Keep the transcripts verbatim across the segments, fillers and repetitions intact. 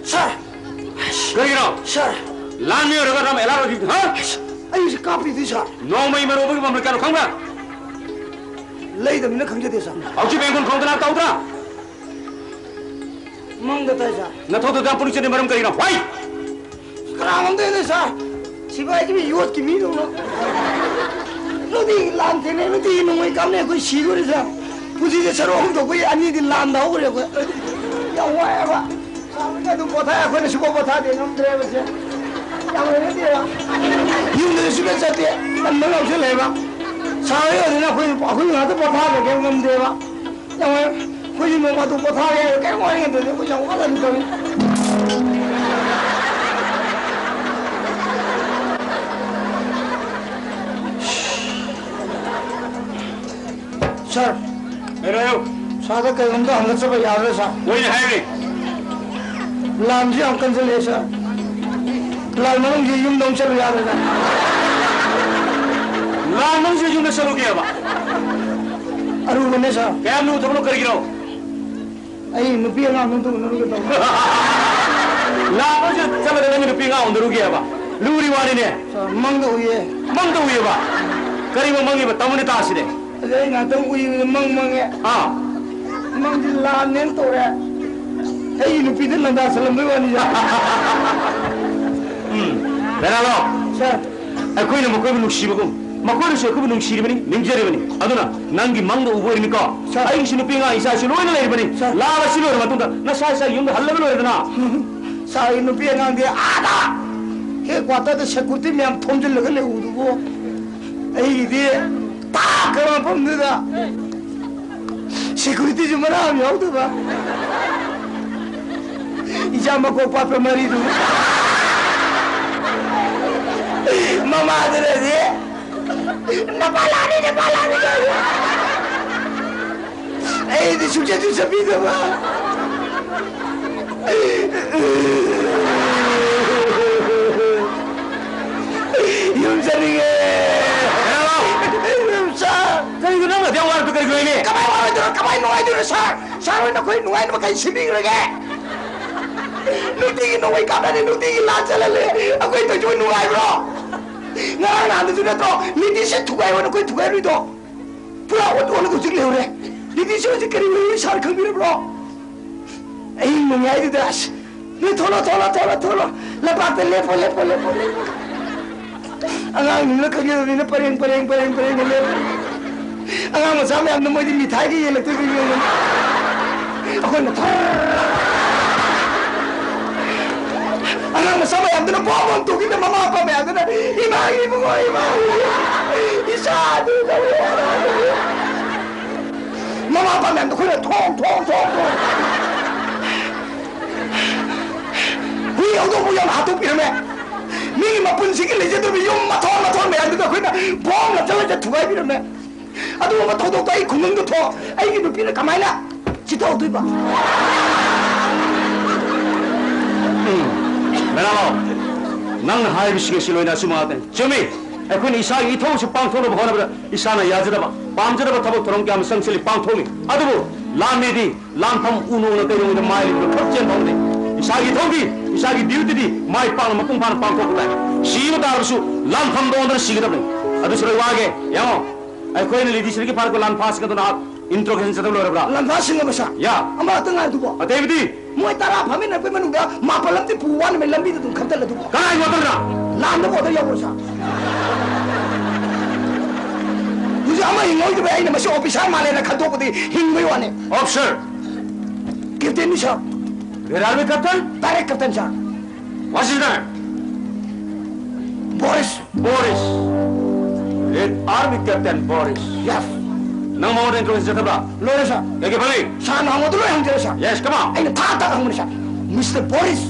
ꯁꯥꯔ! ꯀꯔꯤꯒꯤꯅꯣ? ꯁꯥꯔ! ꯂꯥꯟ ꯃꯤ ꯑꯣꯏꯔꯒ ꯅꯪ ꯑꯦꯂꯥꯔꯠ ꯑꯣꯏꯈꯤꯕꯗꯣ, ꯍꯥ? ꯑꯩꯁꯦ ꯀꯥꯞꯄꯤꯗꯣꯏ, ꯁꯥꯔ꯫ ꯅꯣꯡꯃꯩ ꯃꯔꯨ ꯑꯃꯒꯤ ꯃꯃꯜ ꯀꯌꯥꯅꯣ ꯈꯪꯕ꯭ꯔꯥ? ꯂꯩꯗꯕꯅꯤꯅ ꯈꯪꯖꯗꯦ, ꯁꯥꯔ꯫ ꯍꯧꯖꯤꯛ ꯕꯦꯡꯒꯨꯜ ꯈꯣꯡꯗ ꯂꯥꯛ ꯇꯧꯗ꯭ꯔꯥ? ꯃꯪꯗ ꯇꯥꯏ, ꯁꯥꯔ꯫ ꯅꯊꯧꯗꯨ ꯑꯗꯨꯌꯥꯝ ꯄꯨꯛꯅꯤꯡ ꯆꯪꯉꯤ ꯃꯔꯝ ꯀꯔꯤꯒꯤꯅꯣ? ꯋꯥꯏ! ꯀꯅꯥ ꯉꯝꯗꯣꯏꯅꯣ, ꯁꯥꯔ? ꯁꯤꯐꯥꯏꯒꯤ ꯃꯤ, ꯌꯣꯠꯀꯤ ꯃꯤꯗꯧꯅ꯫ ꯅꯨꯡꯇꯤꯒꯤ ꯂꯥꯟ ꯊꯦꯡꯅꯩ, ꯅꯨꯡꯇꯤꯒꯤ ꯅꯣꯡꯃꯩ ꯀꯥꯞꯅꯩ, ꯑꯩꯈꯣꯏ ꯁꯤꯗꯣꯔꯦ, ꯁꯥꯔ꯫ ꯄꯨꯟꯁꯤꯁꯦ ꯁꯔꯨꯛ ꯑꯍꯨꯝ ꯊꯣꯛꯄꯒꯤ ꯑꯅꯤꯗꯤ ꯂꯥꯟꯗ ꯍꯧꯈ꯭ꯔꯦ ꯑꯩꯈꯣꯏ꯫ ꯌꯥꯝ ꯋꯥꯏꯑꯦꯕ꯫ ꯁꯥꯔ ꯍꯣꯏꯅ ꯑꯗꯨꯝ ꯄꯣꯊꯥꯏ, ꯑꯩꯈꯣꯏꯅ ꯁꯨꯡꯄꯣ ꯄꯣꯊꯥꯗꯦ, ꯉꯝꯗ꯭ꯔꯦꯕ ꯁꯦ꯫ ꯌꯥꯝ ꯍꯩꯅꯗꯦꯕ꯫ ꯌꯨꯝꯗꯁꯨ ꯁꯨꯡꯆꯠ ꯆꯠꯇꯦ, ꯇꯟꯕ ꯌꯥꯎꯁꯜꯂꯛꯑꯦꯕ꯫ ꯁꯥꯔ ꯍꯣꯏ ꯑꯣꯏꯗꯅ ꯑꯩꯈꯣꯏ, ꯑꯩꯈꯣꯏ ꯉꯥꯛꯇ ꯄꯣꯊꯥꯗ꯭ꯔꯗꯤ ꯉꯝꯗꯦꯕ꯫ ꯌꯥꯝ ꯋꯥꯏ꯫ ꯑꯩꯈꯣꯏꯁꯨ ꯅꯣꯡ ꯐꯥꯗꯣꯛ ꯄꯣꯊꯥꯒꯦ ꯍꯥꯏꯔ ꯀꯔꯤꯝ ꯋꯥꯔꯤ ꯂꯩꯇ꯭ꯔꯗꯤ ꯑꯩꯈꯣꯏ ꯌꯥꯝ ꯋꯥꯅ ꯑꯗꯨꯝ ꯇꯧꯏ꯫ ꯁꯥꯔ꯫ ꯍꯥꯏꯔꯣ, ꯍꯥꯏꯔꯣ꯫ ꯁꯥꯔꯗ ꯀꯩꯅꯣꯝꯇ ꯍꯪꯒꯠꯆꯕ ꯌꯥꯒꯗ꯭ꯔꯥ, ꯁꯥꯔ? ꯍꯣꯏꯅꯦ, ꯍꯥꯏꯌꯨꯅꯦ꯫ ꯂꯥꯟꯁꯨ ꯌꯥꯝ ꯀꯟꯁꯤꯜꯂꯛꯑꯦ, ꯁꯥꯔ꯫ ꯂꯥꯟ ꯃꯅꯨꯡꯁꯤ ꯌꯨꯝꯗ ꯑꯃꯨꯛ ꯆꯠꯂꯨ ꯌꯥꯔꯣꯏꯗ꯭ꯔꯥ? ꯂꯥꯟ ꯃꯅꯨꯡꯁꯤ ꯌꯨꯝꯗ ꯆꯠꯂꯨꯒꯦꯕ? ꯑꯔꯨꯕꯅꯦ, ꯁꯥꯔ꯫ ꯀꯌꯥꯝ ꯂꯨꯕ ꯊꯕꯛꯅꯣ, ꯀꯔꯤꯒꯤꯅꯣ? ꯑꯩ ꯅꯨꯄꯤ ꯑꯉꯥꯡ ꯑꯃꯇ ꯎꯅꯔꯨꯒꯦ ꯇꯧꯕ꯫ ꯂꯥꯛꯄꯁꯤꯗ ꯆꯠꯂꯒ ꯅꯪꯒꯤ ꯅꯨꯄꯤ ꯑꯉꯥꯡ ꯎꯅꯔꯨꯒꯦ ꯍꯥꯏꯕ? ꯂꯨꯔꯤ ꯋꯥꯅꯤꯅꯦ꯫ ꯁꯥꯔ, ꯃꯪꯗ ꯎꯏꯌꯦ꯫ ꯃꯪꯗ ꯎꯏꯌꯦꯕ? ꯀꯔꯤꯕ ꯃꯪꯉꯤꯕ? ꯇꯝꯃꯨꯅꯦ ꯇꯥꯁꯤꯅꯦ꯫ ꯑꯗꯩ ꯑꯩ ꯉꯥꯛꯇꯪ ꯎꯏꯕꯗ ꯃꯪ ꯃꯪꯉꯦ꯫ ꯑꯥ꯫ ꯃꯪꯗꯤ ꯂꯥꯟꯅꯦꯅ ꯇꯧꯔꯦ꯫ ꯑꯩꯒꯤ ꯅꯨꯄꯤꯗ ꯂꯥꯟꯗꯥꯁꯜꯂꯝꯕꯩ ꯋꯥꯅꯤꯗ꯫ ꯎꯝ꯫ ꯕꯦꯔꯥꯂꯣ꯫ ꯁꯥꯔ꯫ ꯑꯩꯈꯣꯏꯅ ꯃꯈꯣꯏꯕꯨ ꯅꯨꯡꯁꯤꯕꯒꯨꯝ ꯃꯈꯣꯏꯅꯁꯨ ꯑꯩꯈꯣꯏꯕꯨ ꯅꯨꯡꯁꯤꯔꯤꯕꯅꯤ, ꯅꯤꯡꯖꯔꯤꯕꯅꯤ꯫ ꯑꯗꯨꯅ ꯅꯪꯒꯤ ꯃꯪꯗ ꯎꯕ ꯑꯣꯏꯔꯤꯅꯤꯀꯣ꯫ ꯁꯥꯔ꯫ ꯑꯩꯒꯤꯁꯨ ꯅꯨꯄꯤ ꯑꯉꯥꯡ ꯏꯆꯥ ꯏꯁꯨ ꯂꯣꯏꯅ ꯂꯩꯔꯤꯕꯅꯤ꯫ ꯁꯥꯔ꯫ ꯂꯥꯜ ꯑꯁꯤ ꯂꯣꯏꯔ ꯃꯇꯨꯡꯗ ꯅꯁꯥ ꯏꯁꯥꯒꯤ ꯌꯨꯝꯗ ꯍꯜꯂꯒ ꯂꯣꯏꯔꯦꯗꯅ꯫ ꯁꯥꯔꯒꯤ ꯅꯨꯄꯤ ꯑꯉꯥꯡꯗꯤ ꯑꯥꯗ ꯍꯦꯗ ꯀ꯭ꯋꯥꯇꯔꯗ ꯁꯦꯀ꯭ꯌꯨꯔꯤꯇꯤ ꯃꯌꯥꯝ ꯊꯣꯝꯖꯤꯜꯂꯒ ꯂꯩꯍꯧꯕꯗꯨꯕꯨ ꯑꯩꯒꯤꯗꯤ ꯇꯥꯛꯈ꯭ꯔꯕ ꯃꯐꯝꯗꯨꯗ ꯁꯦꯀ꯭ꯌꯨꯔꯤꯇꯤꯁꯨ ꯃꯔꯥ ꯑꯃ ꯌꯥꯎꯗꯕ꯫ ꯏꯆꯥ ꯃꯀꯣꯛ ꯄꯥꯠꯄ ꯃꯔꯤꯗꯨ ꯃꯃꯥꯗꯨꯅꯗꯤ "ꯅꯄꯥ ꯂꯥꯛꯑꯅꯤ, ꯅꯄꯥ ꯂꯥꯛꯑꯅꯤ" ꯀꯥꯏꯅ꯫ ꯑꯩꯗꯤ ꯁꯨꯡꯆꯠꯁꯨ ꯆꯠꯄꯤꯗꯕ꯫ ꯌꯨꯝ ꯆꯠꯅꯤꯡꯉꯦ꯫ ꯁꯥꯔ꯫ ꯀꯔꯤꯅꯣ ꯅꯪꯅ ꯑꯗꯨꯛ ꯌꯥꯝ ꯋꯥꯔꯤꯗꯣ ꯀꯔꯤꯒꯤꯅꯣ ꯍꯥꯏꯅꯦ? ꯀꯃꯥꯏ ꯋꯥꯔꯣꯏꯗꯣꯏꯅꯣ? ꯀꯃꯥꯏ ꯅꯨꯡꯉꯥꯏꯗꯣꯏꯅꯣ ꯁꯥꯔ? ꯁꯥꯔ ꯍꯣꯏꯅ ꯑꯩꯈꯣꯏ ꯅꯨꯡꯉꯥꯏꯅꯕ ꯀꯩ ꯁꯤꯟꯕꯤꯈ꯭ꯔꯒꯦ? ꯅꯨꯡꯇꯤꯒꯤ ꯅꯣꯡꯃꯩ ꯀꯥꯞꯅꯅꯤ, ꯅꯨꯡꯇꯤꯒꯤ ꯂꯥꯟ ꯆꯠꯍꯜꯂꯦ꯫ ꯑꯩꯈꯣꯏ ꯇꯧꯏꯁꯤꯕꯨ ꯅꯨꯡꯉꯥꯏꯕ꯭ꯔꯣ? ꯉꯔꯥꯡ ꯅꯍꯥꯟꯗꯁꯨ ꯅꯠꯇ꯭ꯔꯣ ꯂꯤꯇꯤꯁꯦ ꯊꯨꯒꯥꯏꯌꯣꯅ ꯑꯩꯈꯣꯏ ꯊꯨꯒꯥꯏꯔꯨꯏꯗꯣ? ꯄꯨꯔꯥ ꯑꯣꯟ ꯑꯣꯜꯂꯒ ꯍꯧꯖꯤꯛ ꯂꯩꯍꯧꯔꯦ꯫ ꯂꯤꯇꯤꯁꯦ ꯍꯧꯖꯤꯛ ꯀꯔꯤ ꯑꯣꯏꯔꯤ ꯁꯥꯔ ꯈꯪꯕꯤꯔꯕ꯭ꯔꯣ? ꯑꯍꯤꯡ ꯅꯣꯡꯌꯥꯏꯗꯨꯗ ꯑꯁ ꯅꯣꯏ ꯊꯣꯛꯂꯣ, ꯊꯣꯛꯂꯣ, ꯊꯣꯛꯂꯣ, ꯊꯣꯛꯂꯣ꯫ ꯂꯝꯄꯥꯛꯇ ꯂꯦꯞꯄꯣ, ꯂꯦꯞꯄꯣ, ꯂꯦꯞꯄꯣ, ꯂꯦꯞꯄꯣ꯫ ꯑꯉꯥꯡꯁꯤꯡꯗꯨꯅ ꯈꯪꯖꯗꯕꯅꯤꯅ ꯄꯔꯦꯡ, ꯄꯔꯦꯡ, ꯄꯔꯦꯡ, ꯄꯔꯦꯡ ꯂꯦꯞꯄꯣ꯫ ꯑꯉꯥꯡ ꯃꯆꯥ ꯃꯌꯥꯝꯗꯣ ꯃꯣꯏꯗꯤ ꯃꯤꯊꯥꯏꯒ ꯌꯦꯜꯂꯛꯇꯣꯏꯒ ꯌꯦꯡꯉꯨꯅꯦ꯫ ꯑꯩꯈꯣꯏꯅ ꯊꯣꯛ ꯑꯉꯥꯡ ꯃꯆꯥ ꯃꯌꯥꯝꯗꯨꯅ ꯕꯣꯝ ꯕꯣꯝ ꯇꯧꯈꯤꯕꯗ ꯃꯃꯥ ꯃꯄꯥ ꯃꯌꯥꯝꯗꯨꯅ "ꯏꯃꯥꯒꯤ ꯏꯕꯨꯡꯉꯣ, ꯏꯃꯥꯒꯤ ꯏꯆꯥ ꯑꯗꯨ ꯇꯧꯔꯦ" ꯍꯥꯏꯅ꯫ ꯃꯃꯥ ꯃꯄꯥ ꯃꯌꯥꯝꯗꯣ ꯑꯩꯈꯣꯏꯅ ꯊꯣꯡ, ꯊꯣꯡ, ꯊꯣꯡ, ꯊꯣꯡ꯫ ꯍꯨꯏ ꯍꯧꯗꯣꯡꯕꯨ ꯌꯥꯝ ꯍꯥꯠꯇꯣꯛꯄꯤꯔꯝꯃꯦ꯫ ꯃꯤꯒꯤ ꯃꯄꯨꯟꯁꯤꯒꯤ ꯂꯩꯖꯗꯧꯔꯤꯕ ꯌꯨꯝ ꯃꯊꯣꯟ ꯃꯊꯣꯟ ꯃꯌꯥꯝꯗꯨꯗ ꯑꯩꯈꯣꯏꯅ ꯕꯣꯝ ꯂꯪꯁꯤꯜꯂꯒ ꯊꯨꯒꯥꯏꯕꯤꯔꯝꯃꯦ꯫ ꯑꯗꯨꯒꯨꯝꯕ ꯊꯧꯗꯣꯛꯇꯣ ꯑꯩ ꯈꯨꯡꯒꯪꯗ ꯊꯣꯛ, ꯑꯩꯒꯤ ꯅꯨꯄꯤꯅ ꯀꯃꯥꯏꯅ ꯆꯤꯠꯊꯍꯧꯗꯣꯏꯕ? ꯎꯝ, ꯃꯦꯔꯥꯂꯣ, ꯅꯪꯅ ꯍꯥꯏꯔꯤꯕꯁꯤꯡ ꯑꯁꯤ ꯂꯣꯏꯅ ꯑꯆꯨꯝꯕ ꯉꯥꯛꯇꯅꯤ꯫ ꯆꯨꯝꯃꯤ, ꯑꯩꯈꯣꯏꯅ ꯏꯁꯥꯒꯤ ꯏꯊꯧꯁꯨ ꯄꯥꯡꯊꯣꯛꯅꯕ ꯍꯣꯠꯅꯕꯗ ꯏꯁꯥꯅ ꯌꯥꯖꯗꯕ, ꯄꯥꯝꯖꯗꯕ ꯊꯕꯛ ꯊꯧꯔꯝ ꯀꯌꯥ ꯑꯃ ꯆꯪꯁꯤꯜꯂꯤ, ꯄꯥꯡꯊꯣꯛꯏ꯫ ꯑꯗꯨꯕꯨ ꯂꯥꯟꯃꯤꯗꯤ ꯂꯥꯟꯐꯝ ꯎ ꯅꯣꯡꯅ ꯀꯩꯗꯧꯉꯩꯗ ꯃꯥꯏ ꯂꯩꯕꯗ ꯈꯛ ꯆꯦꯟꯕ ꯍꯧꯅꯩ꯫ ꯏꯁꯥꯒꯤ ꯏꯊꯧꯗꯤ, ꯏꯁꯥꯒꯤ duty ꯗꯤ ꯃꯥꯏ ꯄꯥꯛꯅ ꯃꯄꯨꯡ ꯐꯥꯅ ꯄꯥꯡꯊꯣꯛꯄ ꯇꯥꯏ꯫ ꯁꯤꯕ ꯇꯥꯔꯕꯁꯨ ꯂꯥꯟꯐꯝ ꯇꯣꯡꯗꯅ ꯁꯤꯒꯗꯕꯅꯤ꯫ ꯑꯗꯨꯁꯨ ꯑꯩ ꯋꯥꯒꯦ, ꯌꯦꯡꯉꯣ꯫ ꯑꯩꯈꯣꯏꯅ ꯂꯤꯗꯤꯁꯤꯗꯒꯤ ꯐꯥꯔꯛꯄ ꯂꯥꯟꯐꯥꯁꯤꯡ ꯑꯗꯨ ꯅꯍꯥꯛ introduction ꯆꯠꯊꯕ ꯂꯣꯏꯔꯕ꯭ꯔꯥ? ꯂꯥꯟꯐꯥꯁꯤꯡ ꯑꯃ, ꯁꯥꯔ? ꯌꯥ꯫ ꯑꯃꯈꯛꯇ ꯉꯥꯏꯗꯨꯕꯣ? ꯑꯇꯩꯕꯨꯗꯤ? ꯃꯣꯏ ꯇꯔꯥ ꯐꯥꯃꯤꯟꯅꯔꯛꯄꯩ ꯃꯅꯨꯡꯗ ꯃꯥꯄꯜ ꯑꯃꯗꯤ ꯄꯨ ꯋꯥꯅ ꯂꯝꯕꯤꯗ ꯑꯗꯨꯝ ꯈꯟꯊꯜꯂꯗꯨꯕꯣ? ꯀꯅꯥꯒꯤ order ꯅꯣ? ꯂꯥꯟꯗꯕ order ꯌꯥꯎꯕ꯭ꯔꯣ, ꯁꯥꯔ? ꯍꯧꯖꯤꯛ ꯑꯃ ꯍꯤꯡꯍꯧꯗꯕꯩ ꯑꯩꯅ ꯃꯁꯤ officer ꯃꯥꯜꯂꯦꯅ ꯈꯟꯗꯣꯛꯄꯗꯤ ꯍꯤꯡꯕꯩ ꯋꯥꯅꯤ꯫ Officer꯫ Captain ꯅꯤ, ꯁꯥꯔ꯫ Where are we, Captain? Direct Captain, sir. What's his name? ꯕꯣꯔꯤꯁ꯫ ꯕꯣꯔꯤꯁ꯫ Red Army Captain ꯕꯣꯔꯤꯁ꯫ Yes. ꯅꯪ ꯃꯉꯣꯟꯗ introduction ꯆꯠꯊꯕ꯭ꯔꯥ? ꯂꯣꯏꯔꯦ, ꯁꯥꯔ꯫ ꯀꯩ ꯀꯩ ꯐꯪꯉꯤ? ꯁꯥꯔꯅ ꯍꯪꯕꯗꯨ ꯂꯣꯏ ꯍꯪꯖꯔꯦ, ꯁꯥꯔ꯫ Yes, come on. ꯑꯩꯅ ꯊꯥ ꯊꯥ ꯍꯪꯕꯅꯦ, ꯁꯥꯔ꯫ Mister ꯕꯣꯔꯤꯁ,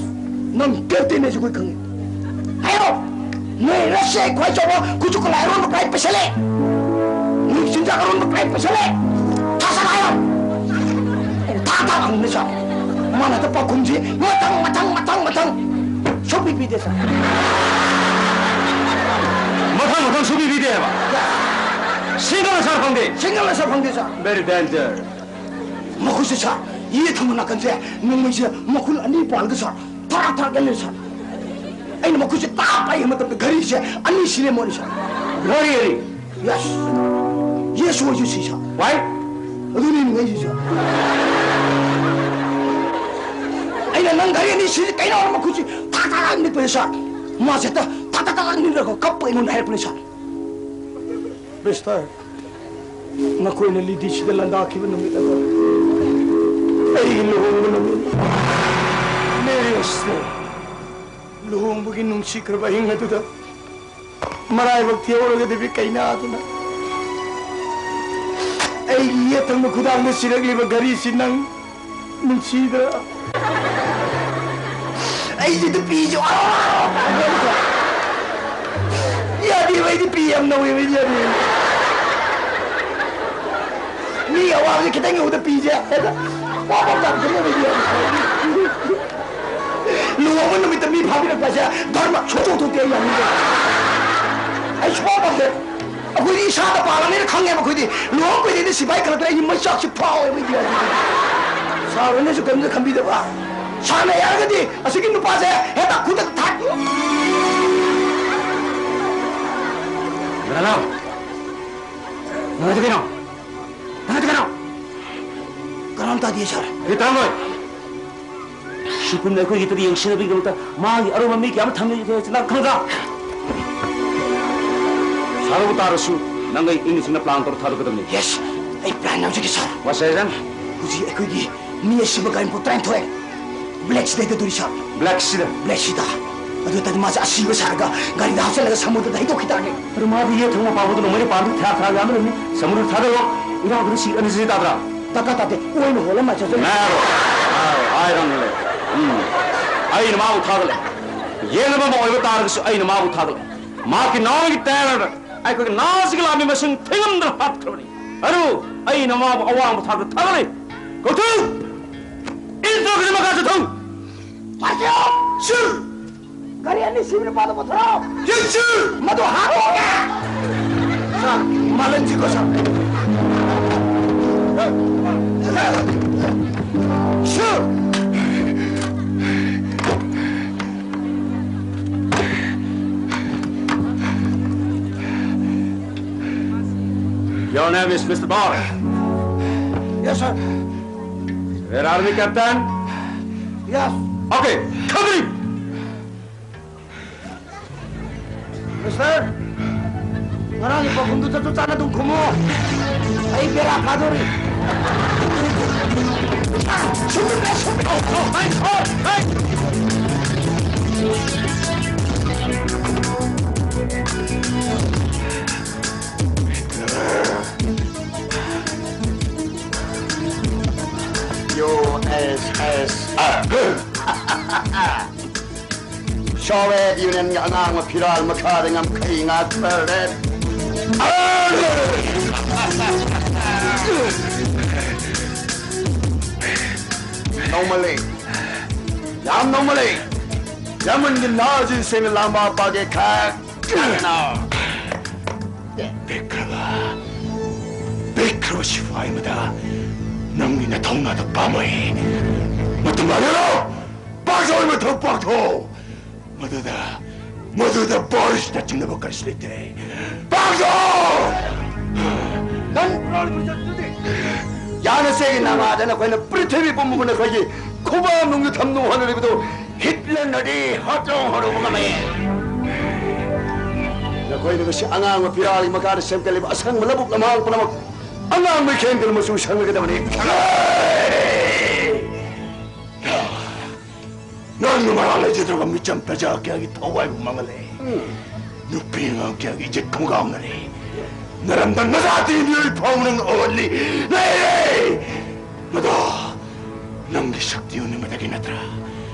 ꯅꯪ captain ꯅꯦꯁꯨ ꯑꯩꯈꯣꯏ ꯈꯪꯉꯤ꯫ ꯍꯥꯏꯔꯣ꯫ ꯅꯣꯏ ꯔꯁꯤꯌꯥꯒꯤ ꯈ꯭ꯋꯥꯏ ꯆꯥꯎꯕ ꯈꯨꯠꯁꯨ ꯈꯨꯠꯂꯥꯏ ꯑꯔꯣꯟꯕ ꯀꯗꯥꯏ ꯄꯩꯁꯜꯂꯦ? ꯅꯣꯏ ꯆꯤꯟꯖꯥꯛ ꯑꯔꯣꯟꯕ ꯀꯗꯥꯏ ꯄꯩꯁꯜꯂꯦ? ꯊꯥ ꯁꯥ ꯍꯥꯏꯔꯣ꯫ ꯑꯩꯅ ꯊꯥ ꯊꯥ ꯍꯪꯕꯅꯦ, ꯁꯥꯔ꯫ ꯃꯥꯅ ꯍꯦꯛꯇ ꯄꯥꯎꯈꯨꯝꯁꯤ ꯃꯊꯪ, ꯃꯊꯪ, ꯃꯊꯪ, ꯃꯊꯪ꯫ ꯁꯨꯡꯄꯤ ꯄꯤꯗꯦ, ꯁꯥꯔ꯫ ꯃꯊꯪ ꯃꯊꯪ ꯁꯨꯡꯄꯤ ꯄꯤꯗꯦ ꯍꯥꯏꯕ? Single ꯁꯥꯔ ꯐꯪꯗꯦ? Single ꯁꯥꯔ ꯐꯪꯗꯦ, ꯁꯥꯔ꯫ Very danger. ꯃꯈꯣꯏꯁꯦ, ꯁꯥꯔ, ꯌꯦꯠ ꯊꯪꯕ ꯅꯥꯀꯟꯁꯦ ꯅꯣꯡꯃꯩꯁꯦ ꯃꯈꯨꯜ ꯑꯅꯤ ꯄꯥꯜꯂꯒ, ꯁꯥꯔ, ꯊꯔꯥꯛ ꯊꯔꯥꯛ ꯌꯥꯜꯂꯦ, ꯁꯥꯔ꯫ ꯑꯩꯅ ꯃꯈꯣꯏꯁꯦ ꯇꯥꯞ ꯄꯥꯏꯕ ꯃꯇꯝꯗ ꯘꯔꯤꯁꯦ ꯑꯅꯤ ꯁꯤꯜꯂꯦ ꯃꯣꯏꯅ, ꯁꯥꯔ꯫ ꯘꯔꯤ ꯑꯅꯤ? Yes. Yes, ꯍꯣꯏꯁꯨ ꯁꯤ, ꯁꯥꯔ꯫ Why? ꯑꯗꯨꯅꯤ ꯅꯨꯡꯉꯥꯏꯁꯤ, ꯁꯥꯔ꯫ ꯑꯩꯅ ꯅꯪ ꯘꯔꯤ ꯑꯅꯤ ꯁꯤꯜꯂꯤ ꯀꯩꯅꯣ ꯍꯥꯏꯔ ꯃꯈꯣꯏꯁꯤ ꯊꯥꯛ ꯊꯥꯛ ꯅꯤꯛꯄꯅꯦ, ꯁꯥꯔ꯫ ꯃꯥꯁꯦ ꯍꯦꯛꯇ ꯊꯥꯛ ꯊꯥꯛ ꯊꯥꯛ ꯅꯤꯛꯂꯒ ꯀꯞꯄ ꯑꯩꯉꯣꯟꯗ ꯍꯥꯏꯔꯛꯄꯅꯦ, ꯁꯥꯔ꯫ Mister, ꯅꯈꯣꯏꯅ ꯂꯤꯗꯤꯁꯤꯗ ꯂꯥꯟꯗꯥꯈꯤꯕ ꯅꯨꯃꯤꯠ ꯑꯗꯣ ꯑꯩꯒꯤ ꯂꯨꯍꯣꯡꯕ ꯅꯨꯃꯤꯠ꯫ Marriage day꯫ ꯂꯨꯍꯣꯡꯕꯒꯤ ꯅꯨꯡꯁꯤꯈ꯭ꯔꯕ ꯑꯍꯤꯡ ꯑꯗꯨꯗ ꯃꯔꯥꯏꯕꯛ ꯊꯤꯍꯧꯔꯒꯗꯤ ꯀꯩꯅꯥꯗꯨꯅ ꯑꯩꯒꯤ ꯌꯦꯠ ꯊꯪꯕ ꯈꯨꯗꯥꯡꯗ ꯁꯤꯔꯛꯂꯤꯕ ꯘꯔꯤꯁꯤ ꯅꯪ ꯅꯨꯡꯁꯤꯗ꯭ꯔꯥ? ꯑꯩꯁꯦ ꯅꯨꯄꯤꯁꯨ ꯌꯥꯗꯦꯕ, ꯑꯩꯗꯤ ꯄꯤ ꯌꯥꯝ ꯅꯧꯋꯦꯕ, ꯑꯩꯗꯤ ꯌꯥꯗꯦꯕ꯫ ꯃꯤ ꯑꯋꯥꯕꯁꯦ ꯈꯤꯇꯪ ꯌꯧꯕꯗ ꯄꯤꯁꯦ ꯍꯦꯛꯇ ꯄꯣꯞ ꯄꯣꯞ ꯇꯥꯕ ꯈꯪꯗꯦꯕ ꯑꯩꯗꯤ꯫ ꯂꯨꯍꯣꯡꯕ ꯅꯨꯃꯤꯠꯇ ꯃꯤ ꯐꯥꯕꯤꯔꯛꯄꯁꯦ ꯙꯔꯃ ꯁꯨꯡꯇꯧ ꯊꯣꯛꯇꯦ, ꯑꯩ ꯌꯥꯅꯤꯡꯗꯦ꯫ ꯑꯩ ꯁꯨꯡꯄꯥꯝ ꯄꯥꯝꯗꯦ꯫ ꯑꯩꯈꯣꯏꯗꯤ ꯏꯁꯥꯗ ꯄꯥꯜꯂꯕꯅꯤꯅ ꯈꯪꯉꯦꯕ ꯑꯩꯈꯣꯏꯗꯤ꯫ ꯂꯨꯍꯣꯡ ꯀꯨꯏꯗ꯭ꯔꯤꯉꯩꯗ ꯁꯤꯐꯥꯏ ꯈꯜꯂꯛꯇꯅ ꯑꯩꯗꯤ ꯃꯩꯆꯥꯛꯁꯦ ꯐꯥꯎꯋꯦꯕ ꯑꯩꯗꯤ꯫ ꯁꯥꯔ ꯍꯣꯏꯅꯁꯨ ꯀꯔꯤꯝꯇ ꯈꯟꯕꯤꯗꯕ꯫ ꯁꯥꯔꯅ ꯌꯥꯔꯒꯗꯤ ꯑꯁꯤꯒꯤ ꯅꯨꯄꯥꯁꯦ ꯍꯦꯛꯇ ꯈꯨꯗꯛꯇ ꯊꯥ- ꯅꯅꯥꯎ, ꯅꯪ ꯀꯩꯅꯣ? ꯅꯪ ꯀꯩꯅꯣ? ꯀꯅꯥꯝ ꯇꯥꯗꯤꯌꯦ, ꯁꯥꯔ꯫ ꯑꯩ ꯇꯥꯔꯝꯂꯣꯏ꯫ ꯁꯨꯀꯨꯟꯅ ꯑꯩꯈꯣꯏꯒꯤꯗꯃꯛ ꯌꯦꯡꯁꯤꯟꯅꯕꯒꯤꯗꯃꯛꯇ ꯃꯥꯒꯤ ꯑꯔꯨꯝꯕ ꯃꯤ ꯀꯌꯥ ꯑꯃ ꯊꯝꯃꯤ, ꯅꯪ ꯈꯪꯗ꯭ꯔꯥ? ꯁꯥꯔꯕꯨ ꯇꯥꯔꯁꯨ, ꯅꯪ ꯑꯩ ꯏꯪꯅ ꯆꯤꯛꯅ plan ꯇꯧꯔ ꯊꯥꯗꯣꯛꯀꯗꯕꯅꯤ꯫ Yes, ꯑꯩ plan ꯌꯥꯎꯖꯒꯦ, ꯁꯥꯔ꯫ What's that? ꯍꯧꯖꯤꯛ ꯑꯩꯈꯣꯏꯒꯤ ꯃꯤ ꯑꯁꯤꯕ ꯒꯥꯔꯤ ꯃꯄꯨ ꯇꯔꯥꯅꯤꯊꯣꯏ black ꯁꯤꯗ ꯍꯦꯛꯇ ꯇꯧꯔꯤ, ꯁꯥꯔ꯫ Black ꯁꯤꯗ? Black ꯁꯤꯗ꯫ ꯑꯗꯨ ꯑꯣꯏꯇꯥꯔꯗꯤ ꯃꯥꯁꯦ ꯑꯁꯤꯕ ꯁꯥꯔꯒ ꯒꯥꯔꯤꯗ ꯍꯥꯞꯆꯤꯜꯂꯒ ꯁꯃꯨꯗ꯭ꯔꯗ ꯍꯩꯗꯣꯛꯈꯤ ꯇꯥꯔꯒꯦ꯫ ꯑꯗꯨ ꯃꯥꯗꯤ ꯌꯦꯠ ꯊꯪꯕ ꯄꯥꯕꯗꯨꯅ ꯃꯣꯏꯅ ꯄꯥꯝꯗꯨ ꯊꯥ ꯊꯥ ꯌꯥꯝꯕꯅꯤ꯫ ꯁꯃꯨꯗ꯭ꯔ ꯊꯥꯗꯔꯣ, ꯏꯔꯥꯡꯗꯨꯅ ꯁꯤ ꯑꯅꯤꯁꯤ ꯇꯥꯗ꯭ꯔꯥ? ꯇꯥꯇꯥ ꯇꯥꯇꯦ, ꯑꯣꯏꯅ ꯍꯣꯜꯂꯝꯃ ꯆꯠꯆꯔꯦ꯫ ꯅꯥꯔꯣ꯫ ꯑꯥꯏ, ꯑꯥꯏ ꯔꯪꯂꯦ꯫ ꯎꯝ꯫ ꯑꯩꯅ ꯃꯥꯕꯨ ꯊꯥꯒꯠꯂꯦ꯫ ꯌꯦꯡꯅꯕ ꯑꯃ ꯑꯣꯏꯕ ꯇꯥꯔꯒꯁꯨ ꯑꯩꯅ ꯃꯥꯕꯨ ꯊꯥꯒꯠꯂꯦ꯫ ꯃꯍꯥꯛꯀꯤ ꯅꯥꯎꯒꯤ ꯇꯌꯥꯔꯗ ꯑꯩꯈꯣꯏꯒꯤ ꯅꯥꯁꯤꯒꯤ ꯂꯥꯟꯃꯤ ꯃꯁꯤꯡ ꯊꯤꯉꯝꯗꯅ ꯍꯥꯠꯈ꯭ꯔꯕꯅꯤ꯫ ꯑꯗꯨ ꯑꯩꯅ ꯃꯥꯕꯨ ꯑꯋꯥꯡꯕ ꯊꯥꯛꯇ ꯊꯥꯒꯠꯂꯤ꯫ ꯀꯧꯊꯨ! ꯏꯟꯇ꯭ꯔꯣꯒꯤꯁꯤ ꯃꯈꯥ ꯆꯠꯊꯧ! ꯄꯥꯔꯇꯤꯌꯣ! ꯁꯤꯔ! ꯒꯥꯔꯤ ꯑꯅꯤ ꯁꯤꯕ ꯅꯨꯄꯥꯗꯣ ꯄꯨꯊꯣꯔꯛꯑꯣ! ꯌꯦꯡꯁꯤ! ꯃꯗꯨ ꯍꯥꯠꯇꯣꯛꯑꯒꯦ! ꯁꯥꯔ, ꯃꯥꯂꯦꯝꯁꯤꯀꯣ, ꯁꯥꯔ꯫ ꯁꯥꯔ! Your name is Mister Ball. Yes, sir. Where are we, Captain? Yes. Okay, come in. Mister, ꯉꯔꯥꯡꯒꯤ ꯄꯥꯎꯈꯨꯝꯗꯨ ꯆꯞ ꯆꯞ ꯆꯥꯅ ꯑꯗꯨꯝ ꯈꯨꯝꯃꯨ꯫ ꯑꯩ ꯕꯦꯔꯥ ꯀꯥꯗꯧꯔꯤ꯫ ꯌꯨ ꯑꯦꯁ ꯑꯦꯁ ꯑꯥꯔ꯫ ꯁꯣꯚꯤꯌꯦꯠ ꯌꯨꯅꯤꯌꯟꯒꯤ ꯑꯉꯥꯡꯕ ꯐꯤꯔꯥꯜ ꯃꯈꯥꯗ ꯉꯝꯈꯩ ꯉꯥꯛꯄ ꯔꯦꯠ ꯑꯥꯔꯃꯤ꯫ ꯅꯧꯃꯜꯂꯤ꯫ ꯌꯥꯝ ꯅꯧꯃꯜꯂꯤ꯫ ꯌꯥꯝꯃꯟꯒꯤ ꯅꯥꯖꯤꯁꯤꯡꯅ ꯂꯥꯡꯕ ꯄꯥꯒꯦ ꯈꯛ꯫ ꯄꯤꯛꯈ꯭ꯔꯕ, ꯄꯤꯛꯈ꯭ꯔꯕ ꯁꯤꯐꯥꯏ ꯑꯃꯗ ꯅꯪꯒꯤ ꯅꯊꯧꯅꯥꯗ ꯄꯥꯝꯃꯣꯏ꯫ ꯃꯇꯝ ꯃꯥꯡꯍꯜꯂꯣ! ꯃꯊꯧ ꯄꯥꯡꯊꯣꯛ꯫ ꯃꯗꯨꯗ, ꯃꯗꯨꯗ ꯕꯣꯔꯤꯁꯅ ꯆꯤꯡꯅꯕ ꯀꯔꯤꯁꯨ ꯂꯩꯇꯦ꯫ ꯄꯥꯡꯊꯣꯛ! ꯅꯪ ꯌꯥꯅꯁꯦꯒꯤ ꯅꯃꯥꯗ ꯅꯈꯣꯏꯅ ꯄ꯭ꯔꯤꯊꯤꯕꯤ ꯄꯨꯝꯕꯕꯨ ꯅꯈꯣꯏꯒꯤ ꯈꯨꯕꯥꯛ ꯅꯨꯡꯗ ꯊꯝꯅꯨ ꯍꯣꯠꯅꯔꯤꯕꯗꯨ ꯍꯤꯠꯂꯔꯅꯗꯤ ꯍꯥꯠꯇꯣꯡ ꯍꯧꯔꯨꯕ ꯉꯝꯃꯦ꯫ ꯅꯈꯣꯏꯅ ꯉꯁꯤ ꯑꯉꯥꯡꯕ ꯐꯤꯔꯥꯜꯒꯤ ꯃꯈꯥꯗ ꯁꯦꯝꯒꯠꯂꯤꯕ ꯑꯁꯪꯕ ꯂꯧꯕꯨꯛ ꯂꯝꯍꯥꯡ ꯄꯨꯝꯅꯃꯛ ꯑꯉꯥꯡꯕ ꯏꯀꯦꯟꯗꯨꯅ ꯃꯆꯨ ꯁꯪꯂꯒꯗꯕꯅꯤ꯫ ꯅꯪꯅ ꯃꯔꯥꯜ ꯂꯩꯖꯗ꯭ꯔꯕ ꯃꯤꯆꯝ ꯄ꯭ꯔꯖꯥ ꯀꯌꯥꯒꯤ ꯊꯋꯥꯏꯕꯨ ꯃꯥꯡꯍꯜꯂꯦ꯫ ꯅꯨꯄꯤ ꯑꯉꯥꯡ ꯀꯌꯥꯒꯤ ꯏꯖꯠ ꯈꯣꯡꯒꯥꯎꯅꯔꯦ꯫ ꯅꯔꯝꯗꯝ ꯅꯖꯥꯇꯤ ꯃꯤꯑꯣꯏ ꯐꯥꯎ ꯅꯪ ꯑꯣꯍꯜꯂꯤ꯫ ꯂꯩꯔꯦ! ꯃꯗꯣ ꯅꯪꯒꯤ ꯁꯛꯇꯤ ꯎꯅꯤꯡꯕꯗꯒꯤ ꯅꯠꯇ꯭ꯔꯥ?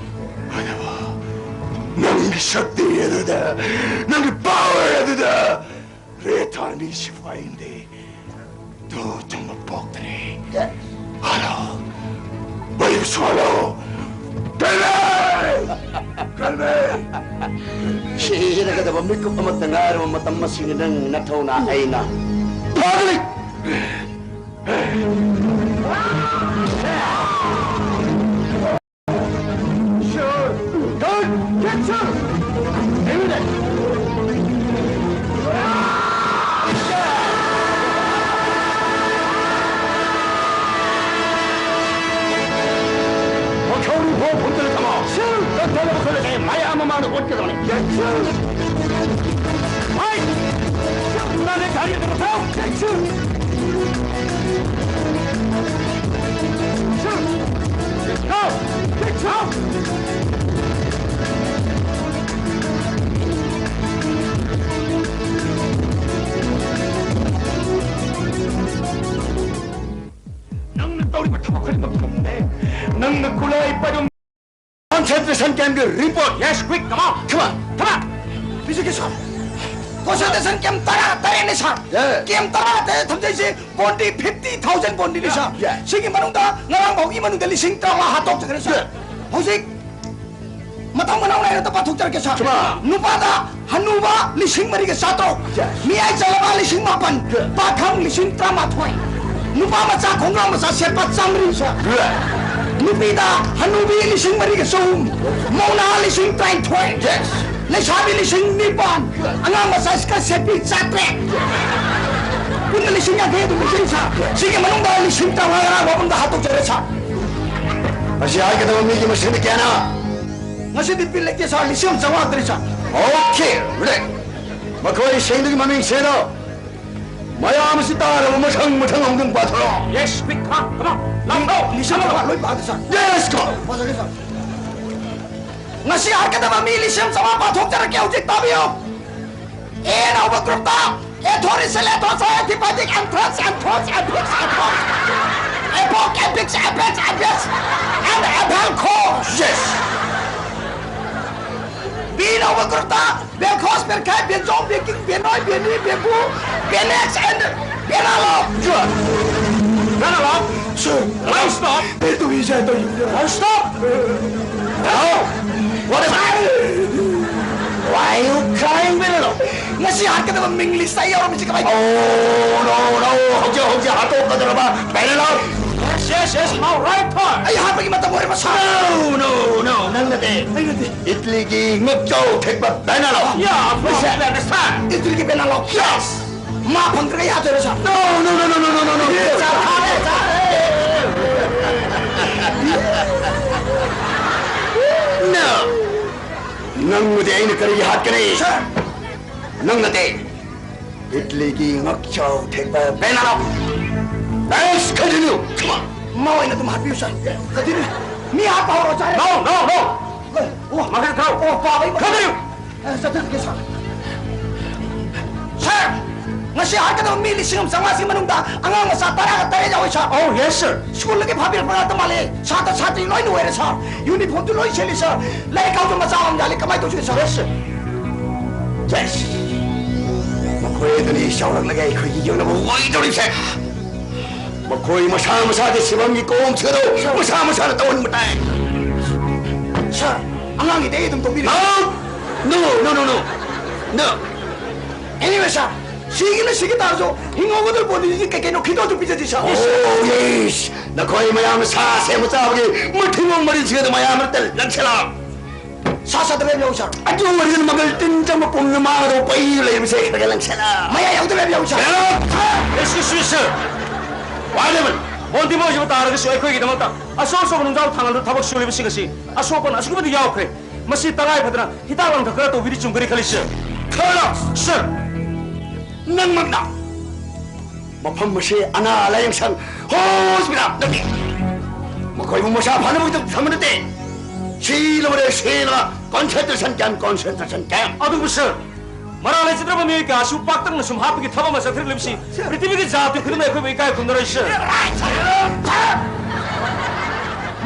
ꯑꯗꯨꯕꯨ ꯅꯪꯒꯤ ꯁꯛꯇꯤ ꯑꯗꯨꯗ, ꯅꯪꯒꯤ ꯄꯥꯋꯔ ꯑꯗꯨꯗ ꯔꯦꯠ ꯑꯥꯔꯃꯤ ꯁꯤꯐꯥꯏꯅꯗꯤ ꯇꯨ ꯆꯨꯝꯕ ꯄꯣꯛꯇ꯭ꯔꯦ꯫ ꯍꯜꯂꯣ! ꯃꯌꯨꯝ ꯁꯣꯜꯂꯣ! ꯀꯜꯃꯦ! ꯀꯜꯃꯦ! ꯁꯤꯔꯒꯗꯕ ꯃꯤꯀꯨꯞ ꯑꯃꯠꯇ ꯉꯥꯏꯔꯕ ꯃꯇꯝ ꯑꯁꯤꯅꯤ ꯅꯪ ꯅꯊꯧꯅ ꯑꯩꯅ ꯐꯥꯒꯅꯤ! ꯋꯥꯈꯧꯔꯤ ꯐꯥꯎ ꯐꯨꯝꯗꯅ ꯊꯝꯃꯣ꯫ ꯀꯛꯊꯠꯂꯕ ꯈꯨꯜ ꯑꯁꯤ ꯃꯌꯥꯝ ꯃꯃꯥꯡꯗ ꯑꯣꯠꯀꯗꯕꯅꯤ꯫ ꯍꯣꯏ! ꯅꯪꯅ ꯒꯥꯔꯤ ꯑꯗꯨ ꯊꯧ! ꯅꯪꯅ ꯇꯧꯔꯤꯕ ꯊꯕꯛ ꯈꯨꯗꯤꯡꯃꯛ ꯐꯠꯇꯦ꯫ ꯅꯪꯅ ꯈꯨꯠꯂꯥꯏ ꯄꯥꯏꯕ concentration camp ꯀꯤ report. Yes, quick, come on, come on, come on. ꯍꯧꯖꯤꯛꯀꯤ ꯁꯥꯔ, concentration camp ꯇꯔꯥ ꯇꯔꯦꯠꯅꯤ ꯁꯥꯔ꯫ ꯌꯦ꯫ Camp ꯇꯔꯥ ꯇꯔꯦꯠ ꯊꯝꯖꯩꯁꯦ ꯕꯣꯟꯗꯤ fifty thousand ꯕꯣꯟꯗꯤꯅꯤ ꯁꯥꯔ꯫ ꯌꯦ꯫ ꯁꯤꯒꯤ ꯃꯅꯨꯡꯗ ꯉꯔꯥꯡ ꯐꯥꯎꯒꯤ ꯃꯅꯨꯡꯗ ꯂꯤꯁꯤꯡ ꯇꯔꯥꯃꯉꯥ ꯍꯥꯠꯇꯣꯛꯆꯈ꯭ꯔꯦ ꯁꯥꯔ꯫ ꯌꯦ꯫ ꯍꯧꯖꯤꯛ ꯃꯊꯪ ꯃꯅꯥꯎ ꯅꯥꯏꯅ ꯑꯝꯇ ꯄꯥꯊꯣꯛꯆꯔꯛꯀꯦ ꯁꯥꯔ꯫ ꯁꯨꯃꯥ꯫ ꯅꯨꯄꯥꯗ ꯍꯅꯨꯕ ꯂꯤꯁꯤꯡ ꯃꯔꯤꯒ ꯆꯥꯇ꯭ꯔꯨꯛ, ꯌꯦ꯫ ꯃꯤꯌꯥꯏ ꯆꯜꯂꯕ ꯂꯤꯁꯤꯡ ꯃꯥꯄꯟ, ꯌꯦ꯫ ꯄꯥꯈꯪ ꯂꯤꯁꯤꯡ ꯇꯔꯥꯃꯥꯊꯣꯏ, ꯅꯨꯄꯥ ꯃꯆꯥ ꯈꯣꯡꯒ꯭ꯔꯥꯎ ꯃꯆꯥ ꯁꯦꯠꯄ ꯆꯥꯝꯃꯔꯤ ꯁꯥꯔ꯫ ꯌꯦ꯫ ꯅꯨꯄꯤꯗ ꯍꯅꯨꯕꯤ ꯂꯤꯁꯤꯡ ꯃꯔꯤꯒ ꯆꯍꯨꯝ, ꯃꯧ ꯅꯍꯥ ꯂꯤꯁꯤꯡ ꯇꯔꯥꯅꯤꯊꯣꯏ, ꯂꯩꯁꯥꯕꯤ ꯂꯤꯁꯤꯡ ꯅꯤꯄꯥꯟ, ꯑꯉꯥꯡ ꯃꯆꯥ ꯁ꯭ꯀꯔꯠ ꯁꯦꯠꯄꯤ ꯆꯥꯇ꯭ꯔꯦꯠ꯫ ꯄꯨꯟꯅ ꯂꯤꯁꯤꯡ ꯌꯥꯡꯈꯩ ꯑꯗꯨꯝ ꯂꯤꯁꯤꯡ ꯁꯥ꯫ ꯁꯤꯒꯤ ꯃꯅꯨꯡꯗ ꯂꯤꯁꯤꯡ ꯇꯔꯥꯃꯉꯥ ꯃꯐꯝꯗ ꯍꯥꯠꯇꯣꯛꯆꯔꯦ ꯁꯥ꯫ ꯃꯁꯤ ꯍꯥꯏꯒꯗꯕ ꯃꯤꯒꯤ ꯃꯁꯤꯡꯗꯤ ꯀꯌꯥꯅ? ꯉꯁꯤꯗꯤ ꯕꯤꯜ ꯂꯩꯇꯦ ꯁꯥ, ꯂꯤꯁꯤꯡ ꯑꯃ ꯆꯥꯝꯃꯉꯥ ꯁꯥ꯫ ꯑꯣꯀꯦ, ꯔꯦ꯫ ꯃꯈꯣꯏꯁꯤꯡꯗꯨꯒꯤ ꯃꯃꯤꯡꯁꯤꯡꯗꯣ ꯃꯌꯥꯝ ꯑꯁꯤ ꯇꯥꯔꯕ ꯃꯊꯪ ꯃꯊꯪ ꯑꯃꯨꯛꯇꯪ ꯄꯥꯊꯣꯔꯛꯑꯣ꯫ Yes, quick, come on, come on. ꯂꯥꯎꯊꯣꯛ, ꯂꯤꯁꯤꯡ ꯂꯥꯎꯊꯣꯛ꯫ ꯇꯔꯥ ꯂꯣꯏ ꯄꯥꯗ ꯁꯥ꯫ Yes, go. ꯄꯥꯖꯒꯦ ꯁꯥ꯫ ꯉꯁꯤ ꯍꯥꯠꯀꯗꯕ ꯃꯤ ꯂꯤꯁꯤꯡ ꯑꯃ ꯆꯥꯝꯃꯉꯥ ꯄꯥꯊꯣꯛꯆꯔꯛꯀꯦ, ꯍꯧꯖꯤꯛ ꯇꯥꯕꯤꯌꯨ꯫ ꯑꯦ ꯑꯅꯧꯕ ꯒ꯭ꯔꯨꯞꯇ ꯑꯦꯊꯣꯔꯤꯁꯦꯂꯦꯊꯣꯁ ꯑꯦꯟꯇꯤꯕꯥꯏꯇꯤꯛ ꯑꯦꯟꯊ꯭ꯔꯥꯛꯁ ꯑꯦꯟꯊ꯭ꯔꯣꯁ ꯑꯦꯐꯤꯛꯁ ꯑꯦꯊꯣꯁ ꯑꯦꯄꯣꯛ ꯑꯦꯄꯤꯛꯁ ꯑꯦꯄꯦꯛꯁ ꯑꯦꯄꯦꯛꯁ ꯑꯦꯟ ꯑꯦꯚꯦꯜ ꯀꯣꯁ꯫ Yes. ꯕꯤ ꯑꯅꯧꯕ ꯒ꯭ꯔꯨꯞꯇ ꯕꯦꯜꯈꯣꯁ, ꯕꯦꯜꯈꯥꯏ, ꯕꯦꯟꯖꯣꯝ, ꯕꯦꯀꯤꯡ, ꯕꯦꯅꯣꯏ, ꯕꯦꯅꯤ, ꯕꯦꯝꯕꯨ, ꯕꯦꯅꯦꯛꯁ and ꯕꯦꯅꯥꯂꯣꯞ꯫ Sir. Benalop? Sir. Don't stop. Please do it, sir. Don't stop. Hello? What is it? Why are you crying, Benalop? ꯉꯁꯤ ꯍꯥꯠꯀꯗꯕ ꯃꯤꯡ ꯂꯤꯁꯇ ꯑꯩ ꯌꯥꯎꯔꯝꯃꯤꯁꯤ ꯀꯃꯥꯏ ꯇꯧ- Oh, no, no. ꯍꯧꯖꯤꯛ, ꯍꯧꯖꯤꯛ ꯍꯥꯠꯇꯣꯛꯀꯗꯧꯔꯕ Benalop? Yes, yes, yes. Now, right time. ꯑꯩ ꯍꯥꯠꯄꯒꯤ ꯃꯇꯝ ꯑꯣꯏꯔꯕ, sir. No, no, no. ꯅꯪ ꯅꯠꯇꯦ꯫ ꯑꯩ ꯅꯠꯇꯦ꯫ ꯏꯠꯂꯤꯒꯤ ꯉꯛꯆꯥꯎ ꯊꯦꯛꯄ Benalop. Yeah, of course, ꯂꯤꯁꯦ꯫ I understand. ꯏꯠꯂꯤꯒꯤ Benalop. Yes. ꯃꯥ ꯐꯪꯗ꯭ꯔꯒ ꯌꯥꯗꯣꯏꯔꯣ, sir? No, no, no, no, no, no, no, no. ꯆꯥꯊꯔꯦ, ꯆꯥꯊꯔꯦ꯫ No. ꯅꯪꯕꯨꯗꯤ ꯑꯩꯅ ꯀꯔꯤꯒꯤ ꯍꯥꯠꯀꯅꯤ? Sir. ꯅꯪ ꯅꯠꯇꯦ꯫ ꯏꯠꯂꯤꯒꯤ ꯉꯛꯆꯥꯎ ꯊꯦꯛꯄ Benalop. Let's continue. Come on. ꯃꯥ ꯑꯣꯏꯅ ꯑꯗꯨꯝ ꯍꯥꯠꯄꯤꯌꯨ, sir. Continue. ꯃꯤ ꯍꯥꯠꯄ ꯍꯧꯔꯣ, sir. No, no, no. ꯑꯣ, ꯃꯈꯥ ꯊꯧ꯫ ꯑꯣ, ꯄꯥꯕꯩ ꯃꯈꯥ- Continue. ꯑꯦ, ꯆꯠꯊꯔꯒꯦ, sir. Sir, ꯉꯁꯤ ꯍꯥꯠꯀꯗꯕ ꯃꯤ ꯂꯤꯁꯤꯡ ꯑꯃ ꯆꯥꯝꯃꯉꯥꯁꯤꯒꯤ ꯃꯅꯨꯡꯗ ꯑꯉꯥꯡ ꯃꯆꯥ ꯇꯔꯥꯒ ꯇꯔꯦꯠ ꯌꯥꯎꯏ, sir. Oh, yes, sir. ꯁ꯭ꯀꯨꯜꯗꯒꯤ ꯐꯥꯕꯤꯔꯛꯄ ꯉꯥꯛꯇ ꯃꯥꯜꯂꯦ꯫ ꯁꯥꯇ꯭ꯔ ꯁꯥꯇ꯭ꯔꯤ ꯂꯣꯏꯅ ꯑꯣꯏꯔꯦ, sir. Uniformꯗꯨ ꯂꯣꯏ ꯁꯦꯠꯂꯤ, sir. ꯂꯥꯏꯔꯤꯛ ꯀꯥꯎꯗ ꯃꯆꯥ ꯑꯃ ꯌꯥꯜꯂꯤ꯫ ꯀꯃꯥꯏꯅ ꯇꯧꯁꯤꯒꯦ, sir? Yes, sir. Yes. ꯃꯈꯣꯏ ꯑꯗꯨꯅꯤ ꯆꯥꯎꯔꯛꯂꯒ ꯑꯩꯈꯣꯏꯒꯤ ꯌꯦꯛꯅꯕ ꯑꯣꯏꯗꯧꯔꯤꯕꯁꯦ꯫ ꯃꯈꯣꯏ ꯃꯁꯥ ꯃꯁꯥꯒꯤ ꯁꯤꯐꯝꯒꯤ ꯀꯣꯝꯁꯤꯡ ꯑꯗꯨ ꯃꯁꯥ ꯃꯁꯥꯅ ꯇꯧꯍꯟꯕ ꯇꯥꯏ꯫ Sir, ꯑꯉꯥꯡꯒꯤꯗꯤ ꯑꯩ ꯑꯗꯨꯝ ꯇꯧꯕꯤꯔꯦ꯫ No! No, no, no, no. No. Anyway, sir, ꯁꯤꯒꯤꯅ ꯁꯤꯒꯤ ꯇꯥꯔꯁꯨ ꯍꯤꯡꯍꯧꯒꯗꯧꯔꯤꯕ ꯄꯣꯠꯇꯨꯗꯤ ꯀꯩ ꯀꯩꯅꯣ ꯈꯤꯇꯣꯛꯁꯨ ꯄꯤꯖꯁꯤ, ꯁꯥꯔ꯫ ꯑꯣ, ꯌꯦꯁ꯫ ꯅꯈꯣꯏ ꯃꯌꯥꯝꯅ ꯁꯥ ꯁꯦꯝꯕ ꯆꯥꯕꯒꯤ ꯃꯊꯤꯕꯣꯡ ꯃꯔꯤꯟ ꯁꯤꯒꯗ ꯃꯌꯥꯝ ꯃꯔꯛꯇ ꯂꯪꯁꯤꯜꯂꯛꯑꯣ꯫ ꯁꯥ ꯁꯥꯗꯕ ꯌꯥꯝ ꯌꯥꯎꯏ, ꯁꯥꯔ꯫ ꯑꯗꯨ ꯑꯣꯏꯔꯒꯅ ꯃꯒꯜ ꯇꯤꯟ ꯆꯪꯕ ꯄꯨꯝꯅ ꯃꯥꯡꯒꯗꯧꯕ ꯄꯩꯗꯨ ꯂꯩꯔꯤꯕꯁꯦ ꯈꯔ ꯈꯔ ꯂꯪꯁꯤꯜꯂꯛꯑꯣ꯫ ꯃꯌꯥ ꯌꯥꯎꯗꯕ ꯌꯥꯝ ꯌꯥꯎꯏ, sir. Excuse me, sir. What happened? ꯃꯣꯟꯇꯤ ꯃꯣꯏꯁꯤꯕꯨ ꯇꯥꯔꯒꯁꯨ ꯑꯩꯈꯣꯏꯒꯤꯗꯃꯛꯇ ꯑꯆꯧ ꯑꯆꯧꯕ ꯅꯨꯡꯖꯥꯎ ꯊꯥꯡꯒꯜꯗ ꯊꯕꯛ ꯁꯨꯔꯤꯕꯁꯤꯡ ꯑꯁꯤ ꯑꯁꯣꯛꯄꯅ ꯑꯁꯨꯛꯀꯤ ꯃꯇꯤꯛ ꯌꯥꯎꯈ꯭ꯔꯦ꯫ ꯃꯁꯤ ꯇꯉꯥꯏ ꯐꯗꯅ ꯍꯤꯗꯥꯛ ꯂꯥꯡꯊꯛ ꯈꯔ ꯇꯧꯕꯤꯔꯤ ꯆꯨꯝꯒꯅꯤ ꯈꯜꯂꯤ, ꯁꯥꯔ꯫ ꯈꯔ, ꯁꯥꯔ! ꯅꯪꯃꯛꯅ ꯃꯐꯝ ꯑꯁꯤ ꯑꯅꯥ ꯂꯥꯌꯦꯡ ꯁꯪ, ꯍꯣꯁꯄꯤꯇꯥꯜ ꯅꯠꯇꯦ꯫ ꯃꯈꯣꯏꯕꯨ ꯃꯁꯥ ꯐꯅꯕꯒꯤꯗꯃꯛ ꯊꯝꯕ ꯅꯠꯇꯦ꯫ ꯁꯤꯂꯕꯗ ꯁꯤꯂꯕ concentration camp, concentration camp꯫ ꯑꯗꯨꯕꯨ ꯁꯥꯔ, ꯃꯔꯥꯜ ꯂꯩꯖꯗ꯭ꯔꯕ ꯃꯤꯑꯣꯏ ꯀꯌꯥꯁꯨ ꯄꯥꯛꯇꯛꯅ ꯁꯨꯝ ꯍꯥꯠꯄꯒꯤ ꯊꯕꯛ ꯑꯃ ꯆꯠꯊꯔꯛꯂꯤꯕꯁꯤ ꯄ꯭ꯔꯤꯊꯤꯕꯤꯒꯤ ꯖꯥꯇꯤ ꯈꯨꯗꯤꯡꯃꯛ ꯑꯩꯈꯣꯏꯕꯨ ꯏꯀꯥꯏ ꯈꯨꯝꯅꯔꯣꯏ, ꯁꯥꯔ꯫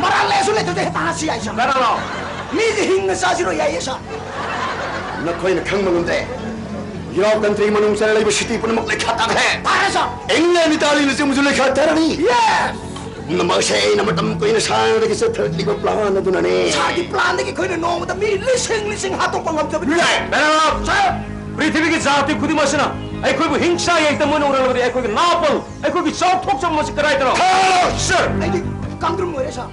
ꯃꯔꯥꯜ ꯂꯩꯁꯨ ꯂꯩꯇꯗꯦ ꯍꯦꯛꯇ ꯍꯥꯠꯁꯤ ꯌꯥꯏ, ꯁꯥꯔ꯫ ꯕꯦꯔꯥ ꯂꯥꯎ꯫ ꯃꯤꯁꯦ ꯍꯤꯡꯅ ꯆꯥꯁꯤꯔꯣ ꯌꯥꯏꯌꯦ, ꯁꯥꯔ꯫ ꯅꯈꯣꯏꯅ ꯈꯪꯕ ꯉꯝꯗꯦ꯫ ꯌꯨꯔꯣꯞ ꯀꯟꯇ꯭ꯔꯤ ꯃꯅꯨꯡ ꯆꯟꯅ ꯂꯩꯕ ꯁꯤꯇꯤ ꯄꯨꯝꯅꯃꯛ ꯂꯩꯈꯥ ꯇꯥꯈ꯭ꯔꯦ꯫ ꯇꯥꯔꯦ, ꯁꯥꯔ꯫ ꯏꯪꯂꯦꯟ, ꯏꯇꯥꯂꯤꯅꯆꯤꯡꯕꯁꯨ ꯂꯩꯈꯥ ꯇꯥꯔꯅꯤ꯫ ꯌꯦꯁ! ꯄꯨꯝꯅꯃꯛ ꯑꯁꯦ ꯑꯩꯅ ꯃꯇꯝ ꯀꯨꯏꯅ ꯁꯥꯡꯅꯗꯒꯤ ꯆꯠꯊꯔꯛꯂꯤꯕ ꯄ꯭ꯂꯥꯟ ꯑꯗꯨꯅꯅꯦ꯫ ꯁꯥꯔꯒꯤ ꯄ꯭ꯂꯥꯟꯗꯒꯤ ꯑꯩꯈꯣꯏꯅ ꯅꯣꯡꯃꯗ ꯃꯤ ꯂꯤꯁꯤꯡ ꯂꯤꯁꯤꯡ ꯍꯥꯠꯇꯣꯛꯄ ꯉꯝꯖꯕꯅꯤ꯫ ꯌꯥꯏ, ꯕꯦꯔꯥ ꯂꯥꯎ꯫ ꯁꯥꯔ! ꯄ꯭ꯔꯤꯊꯤꯕꯤꯒꯤ ꯖꯥꯇꯤ ꯈꯨꯗꯤꯡꯃꯛ ꯑꯁꯤꯅ ꯑꯩꯈꯣꯏꯕꯨ ꯍꯤꯡꯁꯥ ꯌꯥꯏꯇꯝ ꯑꯣꯏꯅ ꯎꯔꯛꯂꯕꯗꯤ ꯑꯩꯈꯣꯏꯒꯤ ꯅꯥꯄꯜ, ꯑꯩꯈꯣꯏꯒꯤ ꯆꯥꯎꯊꯣꯛꯆꯕ ꯑꯁꯤ ꯀꯗꯥꯏꯗꯅꯣ? ꯈꯪꯉꯣ! ꯁꯥꯔ! ꯑꯩꯗꯤ ꯀꯥꯡꯗ꯭ꯔꯨꯝ ꯑꯣꯏꯔꯦ, ꯁꯥꯔ꯫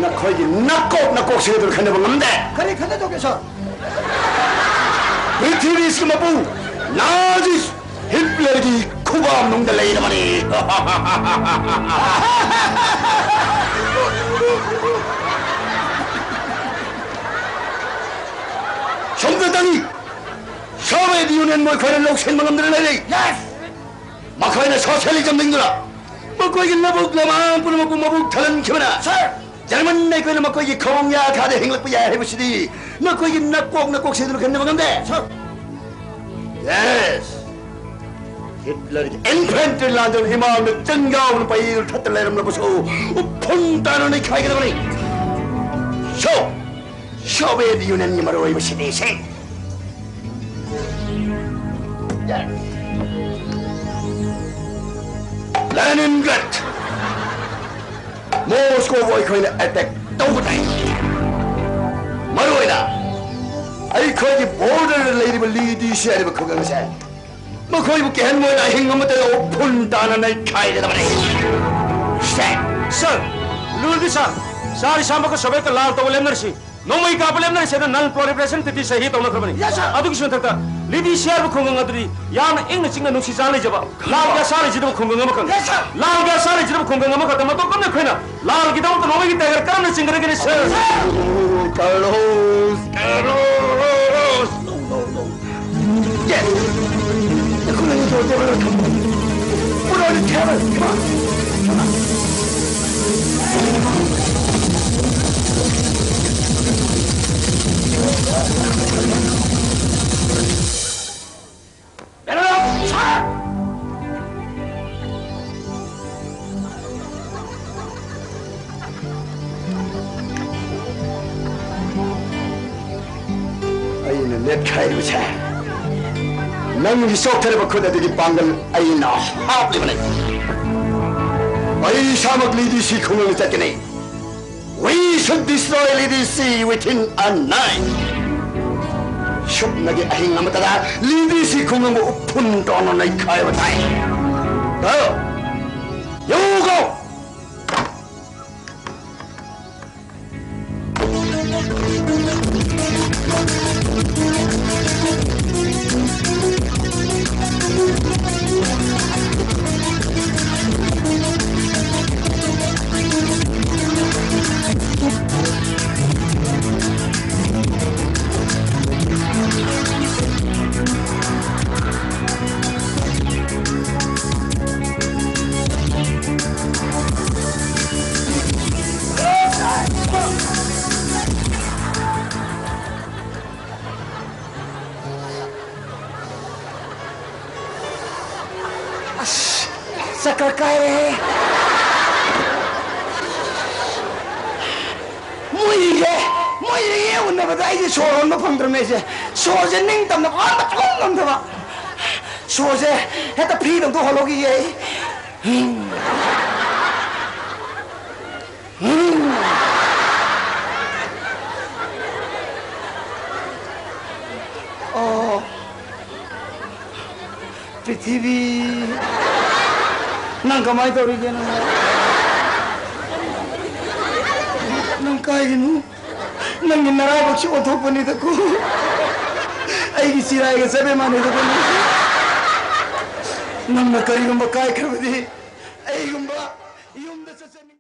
ꯅꯈꯣꯏꯒꯤ ꯅꯀꯣꯛ ꯅꯀꯣꯛꯁꯤꯡ ꯑꯗꯨ ꯈꯟꯅꯕ ꯉꯝꯗꯦ꯫ ꯀꯔꯤ ꯈꯟꯅꯗꯧꯒꯦ, ꯁꯥꯔ? ꯄ꯭ꯔꯤꯊꯤꯕꯤꯁꯤꯒꯤ ꯃꯄꯨ ꯅꯥꯖꯤ ꯍꯤꯠꯂꯔꯒꯤ ꯈꯨꯕꯥꯛ ꯃꯅꯨꯡꯗ ꯂꯩꯔꯕꯅꯤ꯫ ꯁꯣꯝꯗ ꯆꯪꯉꯤ꯫ ꯁꯣꯚꯤꯌꯦꯠ ꯌꯨꯅꯤꯌꯟ ꯃꯈꯣꯏꯅ ꯂꯧꯁꯤꯟꯕ ꯉꯝꯗꯅ ꯂꯩꯔꯤ꯫ ꯌꯦꯁ! ꯃꯈꯣꯏꯅ ꯁꯣꯁꯤꯌꯦꯂꯤꯖꯝ ꯂꯤꯡꯗꯨꯅ ꯃꯈꯣꯏꯒꯤ ꯂꯧꯕꯨꯛ ꯂꯝꯍꯥꯡ ꯄꯨꯝꯅꯃꯛꯄꯨ ꯃꯕꯨꯛ ꯊꯜꯍꯟꯈꯤꯕꯅ, ꯁꯥꯔ! ꯖꯔꯃꯟ ꯑꯩꯈꯣꯏꯅ ꯃꯈꯣꯏꯒꯤ ꯈꯣꯡ ꯌꯥ ꯊꯥꯗ ꯍꯤꯡꯂꯛꯄ ꯌꯥꯏ ꯍꯥꯏꯕꯁꯤꯗꯤ ꯅꯈꯣꯏꯒꯤ ꯅꯀꯣꯛ ꯅꯀꯣꯛ ꯁꯦꯡꯗꯨꯅ ꯈꯟꯅꯕ ꯉꯝꯗꯦ꯫ ꯁꯥꯔ! ꯌꯦꯁ! ꯍꯤꯠꯂꯔꯒꯤ ꯏꯟꯐꯦꯟꯇ꯭ꯔꯤ ꯂꯥꯟꯗꯨꯅ ꯏꯃꯥꯡꯗ ꯆꯪ ꯌꯥꯎꯅ ꯄꯩꯗꯨꯅ ꯊꯠꯇ ꯂꯩꯔꯝꯂꯕꯁꯨ ꯎꯐꯨꯟ ꯇꯥꯅ ꯅꯩꯈꯥꯏꯒꯗꯕꯅꯤ꯫ ꯁꯣ! ꯁꯣꯚꯤꯌꯦꯠ ꯌꯨꯅꯤꯌꯟꯒꯤ ꯃꯔꯨꯑꯣꯏꯕ ꯁꯤꯇꯤꯁꯤꯡ꯫ ꯂꯦꯅꯤꯟꯒ꯭ꯔꯦꯗ, ꯃꯣꯁꯀꯣꯕꯨ ꯑꯩꯈꯣꯏꯅ ꯑꯦꯇꯦꯛ ꯇꯧꯕ ꯇꯥꯏ꯫ ꯃꯔꯨꯑꯣꯏꯅ ꯑꯩꯈꯣꯏꯒꯤ border ꯗ ꯂꯩꯔꯤꯕ ꯂꯤꯗꯤꯁꯤ ꯍꯥꯏꯔꯤꯕ ꯈꯨꯡꯒꯪ ꯑꯁꯦ ꯃꯈꯣꯏꯕꯨ ꯀꯤꯍꯟꯕ ꯑꯣꯏꯅ ꯑꯍꯤꯡ ꯑꯃꯠꯇꯗ ꯎꯐꯨꯟ ꯇꯥꯅ ꯅꯩꯈꯥꯏꯒꯗꯕꯅꯤ꯫ Stand! Sir, ꯂꯨꯔꯗꯤ sir, sir ꯏꯁꯥꯃꯛꯀ ꯁꯣꯚꯦꯠꯀ ꯂꯥꯜ ꯇꯧꯕ ꯂꯦꯞꯅꯔꯁꯤ, ꯅꯣꯡꯃꯩ ꯀꯥꯞꯄ ꯂꯦꯞꯅꯔꯁꯤ ꯍꯥꯏꯅ non proliferation treaty ꯁꯍꯤ ꯇꯧꯅꯈ꯭ꯔꯕꯅꯤ꯫ Yes, sir. ꯑꯗꯨꯒꯤꯁꯨ ꯃꯊꯛꯇ ꯂꯤꯗꯤꯁꯤ ꯍꯥꯏꯔꯤꯕ ꯈꯨꯡꯒꯪ ꯑꯗꯨꯗꯤ ꯌꯥꯝꯅ ꯏꯪꯅ ꯆꯤꯛꯅ ꯅꯨꯡꯁꯤ ꯆꯥꯟꯅ ꯂꯩꯖꯕ ꯂꯥꯜꯒꯤ ꯑꯁꯥ ꯂꯩꯖꯗꯕ ꯈꯨꯡꯒꯪ ꯑꯃꯈꯛ꯫ Yes, sir. ꯂꯥꯜꯒꯤ ꯑꯁꯥ ꯂꯩꯖꯗꯕ ꯈꯨꯡꯒꯪ ꯑꯃꯈꯛꯇ ꯃꯇꯧ ꯀꯔꯝꯅ ꯑꯩꯈꯣꯏꯅ ꯂꯥꯜꯒꯤꯗꯃꯛꯇ ꯅꯣꯡꯃꯩꯒꯤ tiger ꯀꯔꯝꯅ ꯆꯤꯡꯒꯗꯒꯦꯅꯦ, sir? Carlos! Carlos! No, no, no. Yes! Put on the table. Come on. Come on. ꯑꯩꯅ ꯅꯦꯠꯈꯥꯏꯔꯤꯕꯁꯦ ꯅꯪꯒꯤ ꯆꯣꯛꯊꯔꯤꯕ ꯈꯨꯠ ꯑꯗꯨꯒꯤ ꯄꯥꯡꯒꯜ ꯑꯩꯅ ꯍꯥꯞꯂꯤꯕꯅꯤ꯫ ꯑꯩ ꯏꯁꯥꯃꯛ ꯂꯤꯗꯤꯁꯤ ꯈꯨꯡꯒꯪꯗ ꯆꯠꯀꯅꯤ꯫ We should destroy Lidisi within a night. ꯁꯨꯞꯅꯒꯤ ꯑꯍꯤꯡ ꯑꯃꯠꯇꯗ ꯂꯤꯗꯤꯁꯤ ꯈꯨꯡꯒꯪꯕꯨ ꯎꯐꯨꯟ ꯇꯧꯅ ꯅꯩꯈꯥꯏꯕ ꯇꯥꯏ꯫ Go! You go! ꯑꯁ, ꯆꯀ꯭ꯔ ꯀꯥꯏꯔꯦꯍꯦ꯫ ꯃꯣꯏꯅꯤꯁꯦ, ꯃꯣꯏꯅꯤ ꯌꯦꯡ ꯎꯅꯕꯗ ꯑꯩꯁꯦ ꯁꯣꯔ ꯍꯣꯟꯕ ꯐꯪꯗ꯭ꯔꯕꯅꯦ ꯑꯩꯁꯦ꯫ ꯁꯣꯔꯁꯦ ꯅꯤꯡꯇꯝꯅ ꯍꯣꯟꯕ ꯁꯨꯡꯉꯝ ꯉꯝꯗꯕ꯫ ꯁꯣꯔꯁꯦ ꯍꯦꯛꯇ ꯐ꯭ꯔꯤꯗ ꯑꯝꯇ ꯍꯣꯜꯍꯧꯈꯤꯒꯦ ꯑꯩ꯫ ꯄ꯭ꯔꯤꯊꯤꯕꯤ, ꯅꯪ ꯀꯃꯥꯏꯅ ꯇꯧꯔꯤꯒꯦ? ꯅꯪ, ꯅꯪ ꯀꯥꯏꯒꯤꯅꯣ? ꯅꯪꯒꯤ ꯅꯔꯥꯕꯛꯁꯤ ꯑꯣꯟꯊꯣꯛꯄꯅꯤꯗꯀꯣ꯫ ꯑꯩꯒꯤ ꯆꯤꯔꯥꯏꯒ ꯆꯞ ꯃꯥꯟꯅꯩꯗꯀꯣ ꯅꯪꯁꯦ꯫ ꯅꯪꯅ ꯀꯔꯤꯒꯨꯝꯕ ꯀꯥꯏꯈ꯭ꯔꯕꯗꯤ ꯑꯩꯒꯨꯝꯕ ꯌꯨꯝꯗ ꯆꯠꯆꯅꯤꯡ